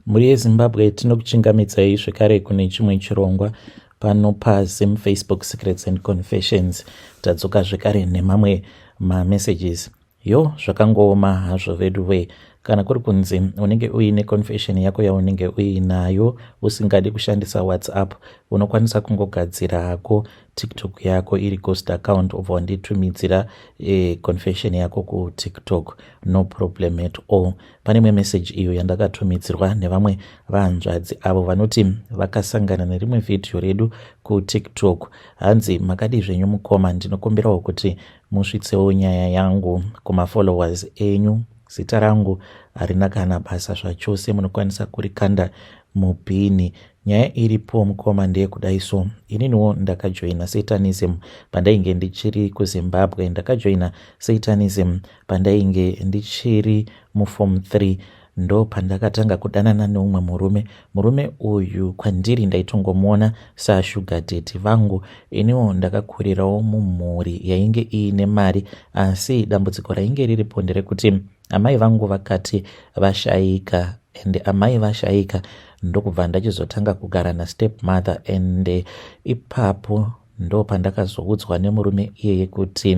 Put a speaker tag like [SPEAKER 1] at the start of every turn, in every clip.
[SPEAKER 1] Mhuri yeZimbabwe, tinokuchingamidzai zvekare kune chimwe chirongwa pano paZim Facebook Secrets and Confessions. Tadzoka zvekare nemamwe mamessages. Yo, zvakangooma hazvo vedu wee. Kana kuri kunzi unenge uine confession yako yaunenge uinayo usingadi kushandisa WhatsApp, unokwanisa kungogadzira hako TikTok yako iri ghost account, obva wanditumidzira confession yako kuTikTok, no problem at all. Pane imwe message iyo yandakatumidzirwa nevamwe vahanzvadzi avo vanoti vakasangana nerimwe vhidhiyo redu kuTikTok. Hanzi, "Makadii zvenyu mukoma? Ndinokumbirawo kuti musvitsewo nyaya yangu kumafollowers enyu. Zita rangu harina kana basa zvachose, munokwanisa kurikanda mubhini. Nyaya iripo mukoma ndeyekudai so, ininiwo ndakajoina Satanism pandainge ndichiri kuZimbabwe. Ndakajoina Satanism pandainge ndichiri muform 3. Ndo pandakatanga kudanana neumwe murume. Murume uyu kwandiri ndaitongomuona sasugar daddy vangu. Iniwo ndakakurirawo mumhuri yainge iine mari, asi dambudziko rainge riripo nderekuti amai vangu vakati vashayika, and amai vashayika ndokubva ndachizotanga kugara nastep mother. And ipapo ndo pandakazoudzwa nemurume iyeye kuti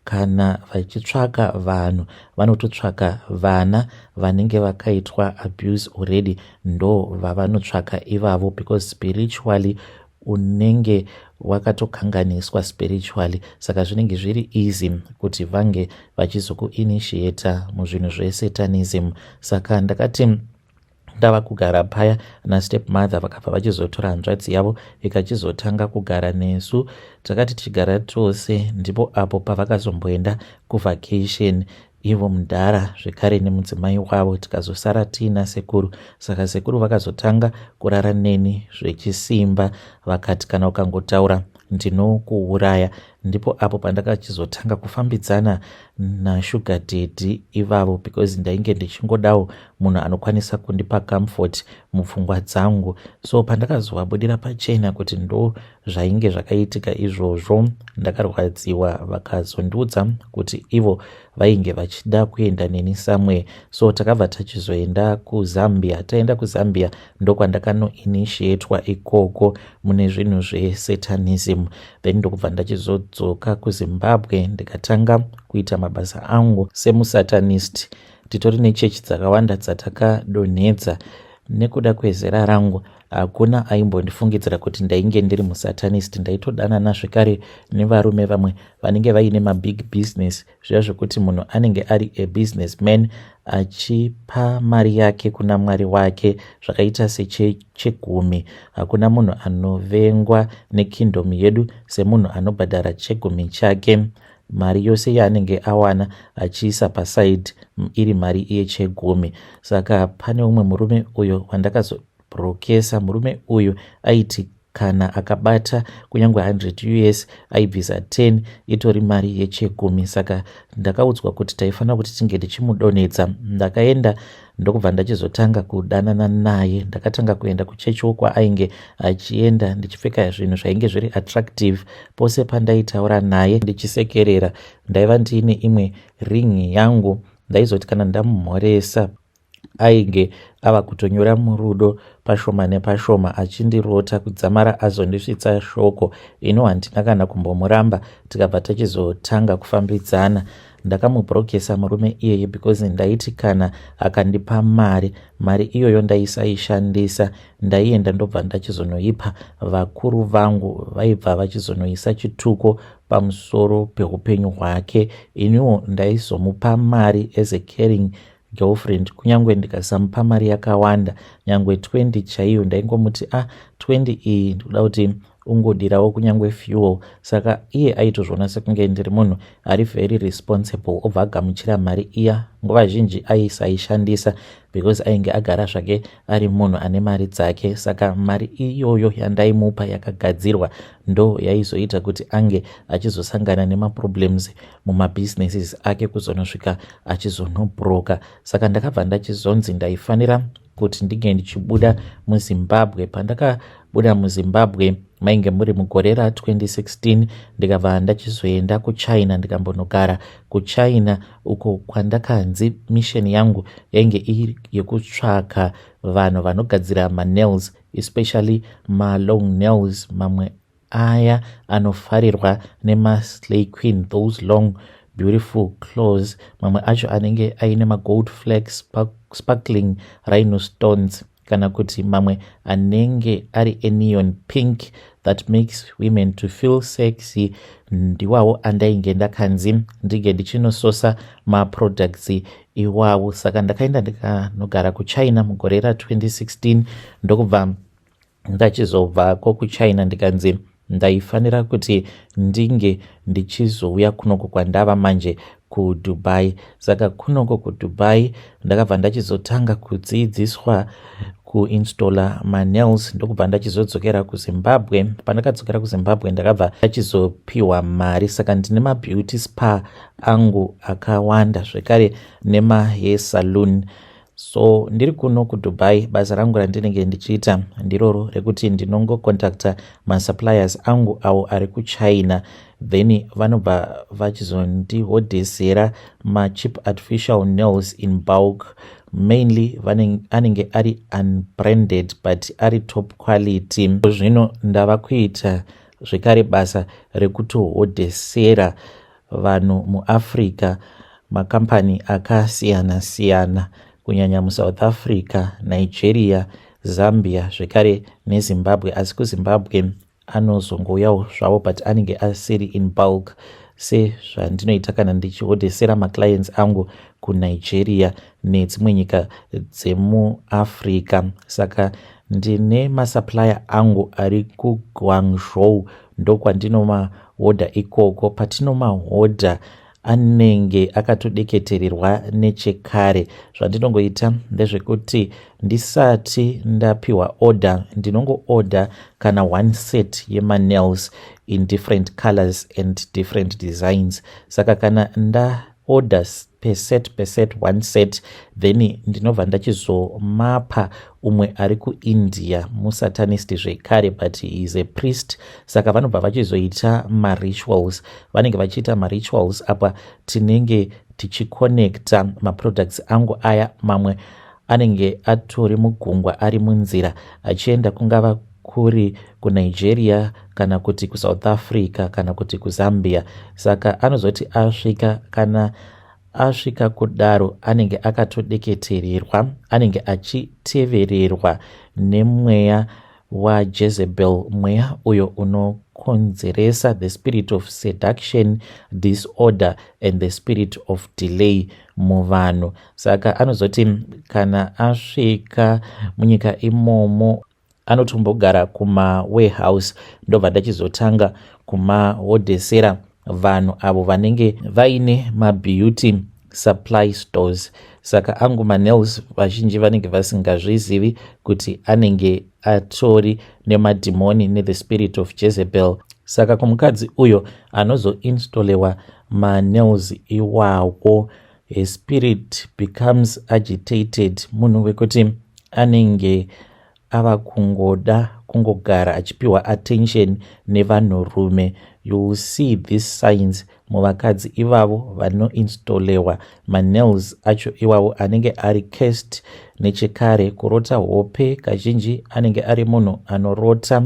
[SPEAKER 1] kana vachitsvaka vanhu, vanototsvaka vana vanenge vakaitwa abuse already, ndo vavanotsvaka ivavo, because spiritually unenge wakatokanganiswa spiritually, saka zvinenge zviri easy kuti vange vachizokuinitiata muzvinhu zvesatanism. Saka ndakati ndava kugara paya nastep mother, vakabva vachizotora hanzvadzi yavo ikachizotanga kugara nesu. Takati tichigara tose, ndipo apo pavakazomboenda kuvacation ivo mudhara zvekare nemudzimai wavo, tikazosara tiina sekuru. Saka sekuru vakazotanga kurara neni zvechisimba, vakati kana ukangotaura ndinokuuraya. Ndipo apo pandakachizotanga kufambidzana nasugar daddy ivavo, because ndainge ndichingodawo munhu anokwanisa kundipa comfort mupfungwa dzangu. So pandakazovabudira pachena kuti ndo zvainge zvakaitika izvozvo, ndakarwadziwa. Vakazondiudza kuti ivo vainge vachida kuenda neni somewhere, so takabva tachizoenda kuZambia. Taenda kuZambia, ndokwandakanoinitiatwa ikoko mune zvinhu zvesatanism. Then ndokubva ndachizodzoka kuZimbabwe, ndikatanga kuita mabasa angu semusatanist. Titori nechechi dzakawanda dzatakadonhedza. Nekuda kwezera rangu, hakuna aimbondifungidzira kuti ndainge ndiri musatanist. Ndaitodanana zvekare nevarume vamwe vanenge vaine mabig business, zviya zvokuti munhu anenge ari abusiness man achipa mari yake kuna mwari wake, zvakaita sechegumi. Hakuna munhu anovengwa nekingdom yedu semunhu anobhadhara chegumi chake, mari yose yaanenge awana achiisa paside iri mari yechegumi. Saka pane umwe murume uyo wandakazobrokesa. Murume uyu aiti kana akabata kunyange 100 US, aibvisa 10 itori mari yechegumi. Saka ndakaudzwa kuti taifanira kuti tinge tichimudonhedza. Ndakaenda, ndokubva ndachizotanga kudanana naye. Ndakatanga kuenda kuchechiwo kwaainge achienda, ndichipfeka zvinhu zvainge zviri attractive. Pose pandaitaura naye ndichisekerera, ndaiva ndiine imwe ring yangu. Ndaizoti kana ndamumhoresa, ainge ava kutonyora murudo pashoma nepashoma, achindirota kudzamara azondisvitsa shoko. Ino handina kana kumbomuramba, tikabva tachizotanga kufambidzana. Ndakamubrokesa murume iyeye because ndaiti kana akandipa mari, mari iyoyo ndaisaishandisa. Ndaienda, ndobva ndachizonoipa vakuru vangu, vaibva vachizonoisa chituko pamusoro peupenyu hwake. Iniwo ndaizomupa mari as a caring girlfriend, kunyange ndikasamupa mari yakawanda, nyange 20 chaiyo, ndaingomuti, "Ah, 20 iyi ndikuda kuti ungodirawo kunyange fuel." Saka iye aitozviona sekunge ndiri munhu ari very responsible, obva agamuchira mari iya. Nguva zhinji aisaishandisa because ainge agara zvake ari munhu ane mari dzake. Saka mari iyoyo yandaimupa yakagadzirwa ndo yaizoita kuti ange achizosangana nemaproblems mumabhizinesis ake, kuzonosvika achizonobroka. Saka ndakabva ndachizonzi ndaifanira kuti ndinge ndichibuda muZimbabwe. Pandakabuda muZimbabwe Mainge muri mugore ra2016, ndikabva ndachizoenda kuChina, ndikambonogara kuChina uko kwandakanzi mission yangu yainge iri yekutsvaka vanhu vanogadzira manails, especially malong nails, mamwe aya anofarirwa nemaslay queen, those long beautiful claws, mamwe acho anenge aine magold flakes, sparkling rhino stones, kana kuti mamwe anenge ari eneon pink that makes women to feel sexy. Ndiwawo andainge ndakanzi ndinge ndichinososa maproducts iwawo. Saka ndakaenda ndikanogara kuChina mugore ra2016, ndokubva ndachizobvako kuChina, ndikanzi ndaifanira kuti ndinge ndichizouya kunoko kwandava manje kuDubai. Saka kunoko kuDubai ndakabva ndachizotanga kudzidziswa kuinstalla manails, ndokubva ndachizodzokera kuZimbabwe. Pandakadzokera kuZimbabwe, ndakabva ndachizopiwa mari. Saka ndine mabeauty spa angu akawanda, zvekare nemahair saloon. So ndiri kuno kuDubai, basa rangu randinenge ndichiita ndiroro rekuti ndinongocontacta masuppliers angu awo ari kuChina, then vanobva vachizondihodhesera macheap artificial nails in bulk. Mainly anenge ari unbranded but ari top quality. Zvino ndava kuita zvekare basa rekutohodhesera vanhu muAfrica, makambani akasiyana-siyana, kunyanya muSouth Africa, Nigeria, Zambia, zvekare neZimbabwe. Asi kuZimbabwe anozongouyawo zvavo, but anenge asiri in bulk sezvandinoita kana ndichihodhesera maclients angu kuNigeria nedzimwe nyika dzemuAfrica. Saka ndine masupplier angu ari kuGuangzhou, ndokwandinomahodha ikoko. Patinomahodha, anenge akatodeketererwa nechekare. Zvandinongoita ndezvekuti ndisati ndapiwa order, ndinongoorder kana one set yemanails in different colors and different designs. Saka kana ndaorder per set, per set, one set, then ndinobva ndachizomapa umwe ari kuIndia, musatanist zvekare, but is a priest. Saka vanobva vachizoita marituals. Vanenge vachiita marituals apa tinenge tichiconnecta maproducts angu aya. Mamwe anenge atori mugungwa, ari munzira achienda, kungava kuri kuNigeria kana kuti kuSouth Africa kana kuti kuZambia. Saka anozoti asvika, kana asvika kudaro, anenge akatodeketererwa, anenge achitevererwa nemweya waJezebel, mweya uyo unokonzeresa the spirit of seduction, disorder and the spirit of delay muvanhu. Saka anozoti kana asvika munyika imomo, anotombogara kumawarehouse, ndobva ndachizotanga kumahodhesera vanhu avo vanenge vaine mabeauty supply stores. Saka angu manails, vazhinji vanenge vasingazvizivi kuti anenge atori nemadhimoni, nethe spirit of Jezebel. Saka kumukadzi uyo anozoinstallwa manails iwawo, spirit becomes agitated. Munhu wekuti anenge ava kungoda kungogara achipiwa attention nevanhurume. You will see these signs muvakadzi ivavo vanoinstallwa manails acho iwavo anenge ari cursed nechekare. Kurota hope, kazhinji anenge ari munhu anorota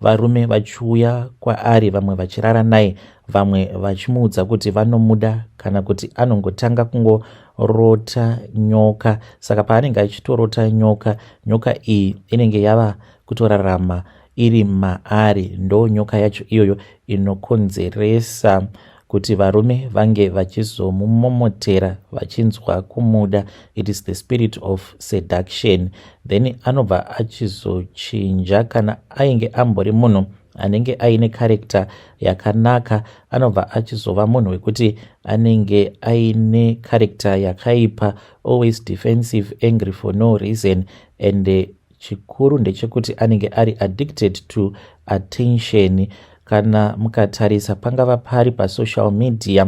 [SPEAKER 1] varume vachiuya kwaari, vamwe vachirara naye, vamwe vachimuudza kuti vanomuda, kana kuti anongotanga kungorota nyoka. Saka paanenge achitorota nyoka, nyoka iyi inenge yava kutorarama iri maari. Ndo nyoka yacho iyoyo inokonzeresa kuti varume vange vachizomumomotera, vachinzwa kumuda. It is the spirit of seduction. Then anobva achizochinja. Kana ainge ambori munhu anenge aine character yakanaka, anobva achizova munhu wekuti anenge aine character yakaipa, always defensive, angry for no reason, and chikuru ndechekuti anenge ari addicted to attention. Kana mukatarisa, pangava pari pasocial media,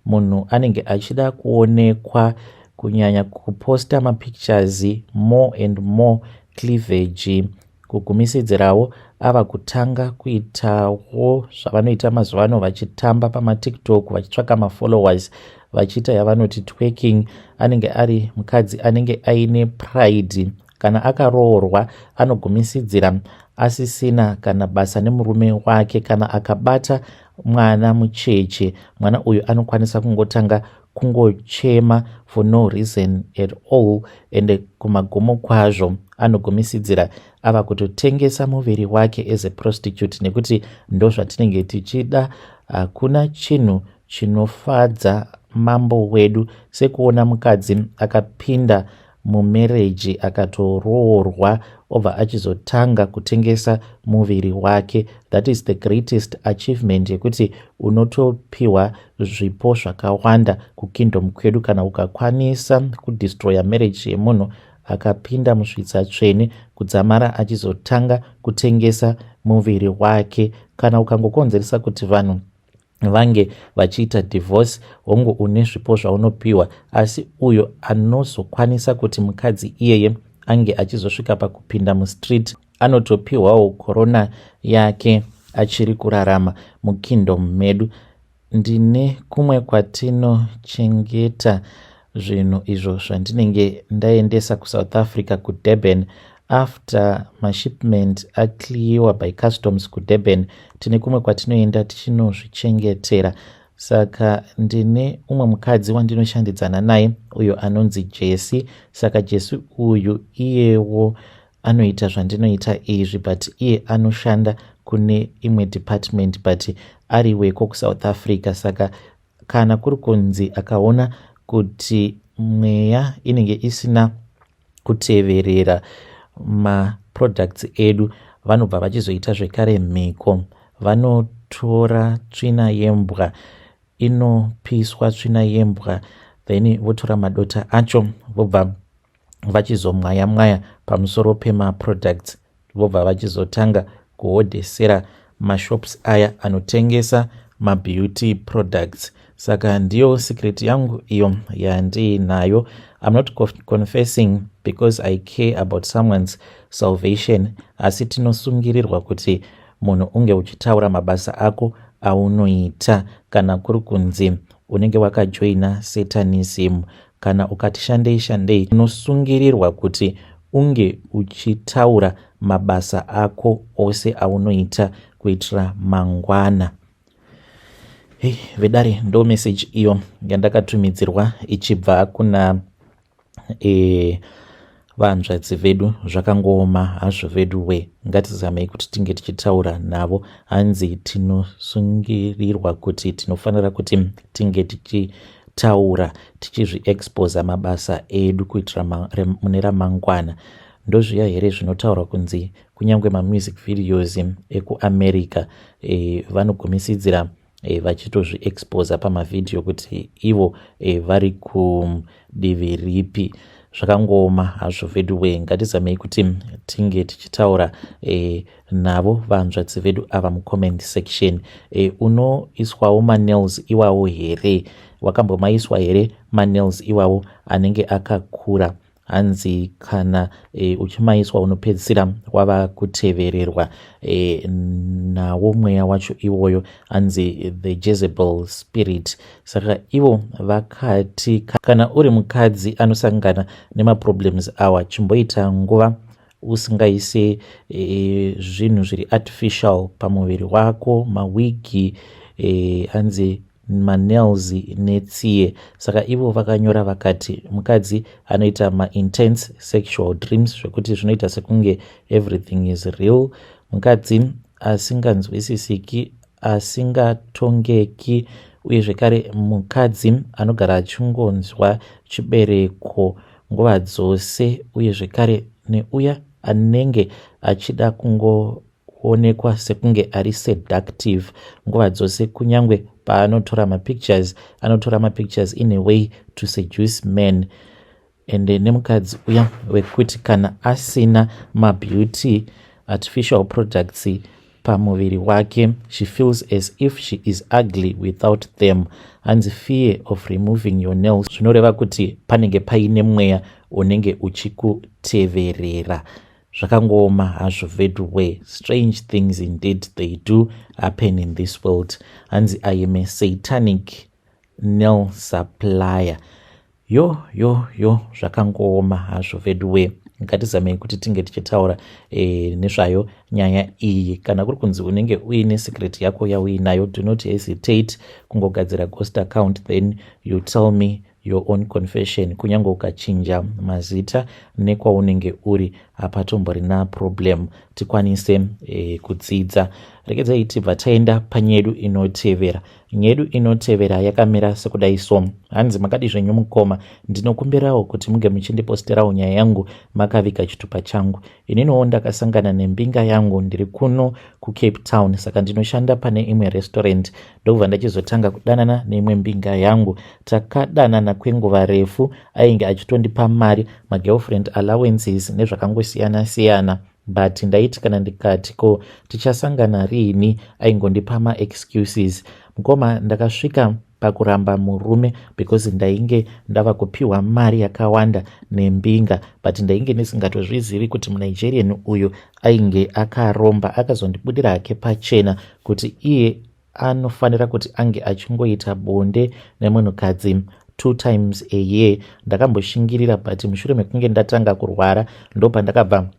[SPEAKER 1] munhu anenge achida kuonekwa, kunyanya kuposta mapictures, more and more cleavage, kugumisidzirawo ava kutanga kuitawo zvavanoita mazuva ano, vachitamba pamaTikTok, vachitsvaka mafollowers, vachiita yavanoti twerking. Anenge ari mukadzi anenge aine pride. Kana akaroorwa, anogumisidzira asisina kana basa nemurume wake. Kana akabata mwana mucheche, mwana uyu anokwanisa kungotanga kungochema for no reason at all. Ende kumagumo kwazvo anogumisidzira ava kutotengesa muviri wake as a prostitute, nekuti ndo zvatinenge tichida. Hakuna chinhu chinofadza Mambo wedu sekuona mukadzi akapinda mumarriage, akatoroorwa, obva achizotanga kutengesa muviri wake. That is the greatest achievement yekuti unotopiwa zvipo zvakawanda kukingdom kwedu kana ukakwanisa kudestroya marriage yemunhu akapinda musvitsa tsvene kudzamara achizotanga kutengesa muviri wake. Kana ukangokonzeresa kuti vanhu vange vachiita divorce, hongu, une zvipo zvaunopiwa, asi uyo anozokwanisa kuti mukadzi iyeye ange achizosvika pakupinda mustreet anotopiwawo korona yake achiri kurarama mukingdom medu. Ndine kumwe kwatinochengeta zvinhu izvo zvandinenge ndaendesa kuSouth Africa, kuDurban, after mashipment acleariwa by customs kuDurban. Tine kumwe kwatinoenda tichinozvichengetera. Saka ndine umwe mukadzi wandinoshandidzana naye uyo anonzi Jesi. Saka Jesi uyu iyewo anoita zvandinoita izvi, but iye anoshanda kune imwe department, but ari weko kuSouth Africa. Saka kana kuri kunzi akaona kuti mweya inenge isina kuteverera maproducts edu, vanobva vachizoita zvekare mhiko. Vanotora tsvina yembwa, inopiswa tsvina yembwa, then votora madota acho, vobva vachizomwaya mwaya pamusoro pemaproducts, vobva vachizotanga kuhodhesera mashops aya anotengesa mabeauty products. Saka ndiyo secret yangu iyo yandiinayo. I'm not confessing because I care about someone's salvation, asi tinosungirirwa kuti munhu unge uchitaura mabasa ako aunoita kana kuri kunzi unenge wakajoina Satanism. Kana ukati shandei shandei, unosungirirwa kuti unge uchitaura mabasa ako ose aunoita kuitira mangwana. Hei, vedare, ndo message iyo yandakatumidzirwa ichibva kuna vanzvadzi vedu. Zvakangooma hazvo vedu we. Ngatizamei kuti tinge tichitaura navo. Hanzi tinosungirirwa kuti tinofanira kuti tinge tichitaura, tichizviexposa mabasa edu kuitira mune ramangwana. Ndozviya here zvinotaurwa kunzi kunyange mamusic videos ekuAmerica vanogumisidzira vachitozviexposa pamavhidhiyo kuti ivo vari kudivi ripi? Zvakangooma hazvo vedu we. Ngatizamei kuti tinge tichitaura navo vanzvadzi vedu ava mucomment section. Unoiswawo manails iwawo here? Wakambomaiswa here manails iwawo anenge akakura? Hanzi kana uchimaiswa unopedzisira wava kutevererwa nawo mweya wacho iwoyo, hanzi the Jezebel spirit. Saka ivo vakati kana uri mukadzi anosangana nemaproblems awa, chimboita nguva usingaise zvinhu zviri artificial pamuviri wako, mawigi, hanzi manails netsiye. Saka ivo vakanyora vakati mukadzi anoita maintense sexual dreams zvekuti zvinoita sekunge everything is real, mukadzi asinganzwisisiki, asingatongeki, uye zvekare mukadzi anogara achingonzwa chibereko nguva dzose, uye zvekare neuya anenge achida kungoonekwa sekunge ari seductive nguva dzose. Kunyange paanotora mapictures, anotora mapictures in a way to seduce men. Ende nemukadzi uya wekuti kana asina mabeauty artificial products pamuviri wake, she feels as if she is ugly without them. Hanzi fear of removing your nails, zvinoreva kuti panenge paine mweya unenge uchikuteverera. Zvakangooma hazvo veduwe. Strange things indeed, they do happen in this world. Hanzi, "I am a satanic nail supplier." Yo yo yo, zvakangooma hazvo veduwe. Ngatizamei kuti tinge tichitaura nezvayo nyaya iyi. Kana kuri kunzi unenge uine secret yako yauinayo, do not hesitate kungogadzira ghost account, then you tell me your own confession. Kunyange ukachinja mazita nekwaunenge uri, hapatomborina problem, tikwanise kudzidza. Regedzai tibva taenda panyedu inotevera. Nyedu inotevera yakamira sekudai so. Hanzi, "Makadi zvenyu mukoma? Ndinokumbirawo kuti munge muchindiposterawo nyaya yangu makaviga chitupa changu. Ininiwo ndakasangana nembinga yangu ndiri kuno kuCape Town, saka ndinoshanda pane imwe restaurant. Ndokubva ndachizotanga kudanana neimwe mbinga yangu. Takadanana kwenguva refu, ainge achitondipa mari, magirlfriend allowances nezvakangosiyana-siyana, but ndaiti kana ndikati ko tichasangana riini, aingondipa maexcuses. Mukoma, ndakasvika pakuramba murume because ndainge ndava kupiwa mari yakawanda nembinga, but ndainge ndisingatozvizivi kuti muNigerian uyu ainge akaromba. Akazondibudira hake pachena kuti iye anofanira kuti ange achingoita bonde nemunhukadzi two times a year. Ndakamboshingirira, but mushure mekunge ndatanga kurwara, ndopandakabva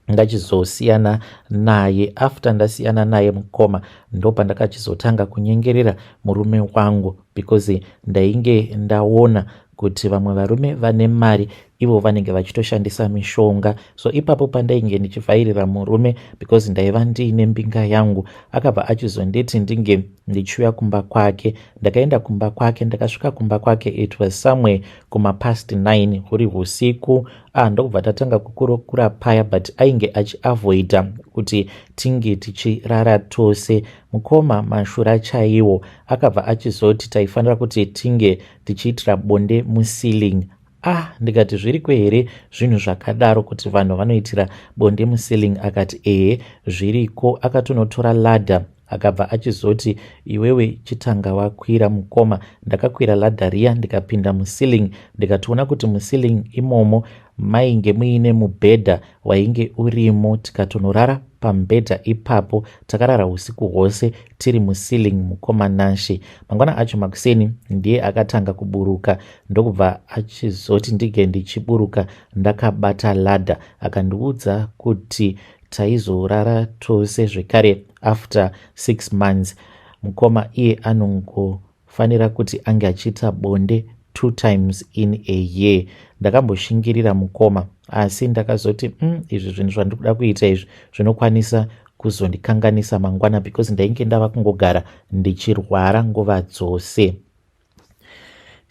[SPEAKER 1] ndachizosiyana naye. After ndasiyana naye mukoma, ndopandakachizotanga kunyengerera murume wangu because ndainge ndaona kuti vamwe varume vane mari ivo vanenge vachitoshandisa mishonga. So ipapo pandainge ndichivhairira murume because ndaiva ndiine mbinga yangu, akabva achizonditi ndinge ndichiuya kumba kwake. Ndakaenda kumba kwake. Ndakasvika kumba kwake, it was somewhere kumapast 9, huri usiku. Ah, ndokubva tatanga kukurukura paya, but ainge achiavoida kuti tinge tichirara tose. Mukoma, mashura chaiwo. Akabva achizoti taifanira kuti tinge tichiitira bonde muceiling. Ah, ndikati zviriko here zvinhu zvakadaro, kuti vanhu vanoitira bonde muceiling? Akati ehe, zviriko. Akatonotora ladder, akabva achizoti, 'Iwewe chitanga wakwira.' Mukoma, ndakakwira ladder riya, ndikapinda muceiling, ndikatoona kuti muceiling imomo mainge muine mubhedha wainge urimo. Tikatonorara pamubhedha ipapo. Takarara usiku hwose tiri muceiling, mukoma Nashe. Mangwana acho makuseni ndiye akatanga kuburuka, ndokubva achizoti ndige ndichiburuka ndakabata ladder. Akandiudza kuti taizorara tose zvekare after 6 months. Mukoma, iye anongofanira kuti ange achiita bonde two times in a year. Ndakamboshingirira mukoma, asi ndakazoti izvi zvinhu zvandiri kuda kuita izvi zvinokwanisa kuzondikanganisa mangwana because ndainge ndava kungogara ndichirwara nguva dzose."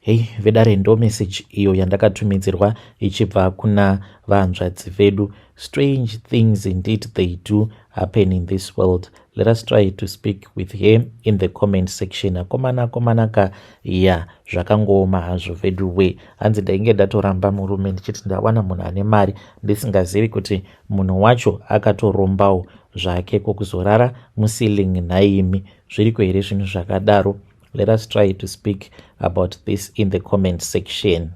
[SPEAKER 1] Hei vedare, ndo message iyo yandakatumidzirwa ichibva kuna vanzvadzi vedu. Strange things indeed, they do happen in this world. Let us try to speak with her in the comment section. Akomana, akomanaka ya, zvakangooma hazvo vedu. Hanzi, "Ndainge ndatoramba murume ndichiti ndawana munhu ane mari, ndisingazivi kuti munhu wacho akatorombawo zvake. Kwokuzorara muceiling nhaimi, zviriko here zvinhu zvakadaro?" Let us try to speak about this in the comment section.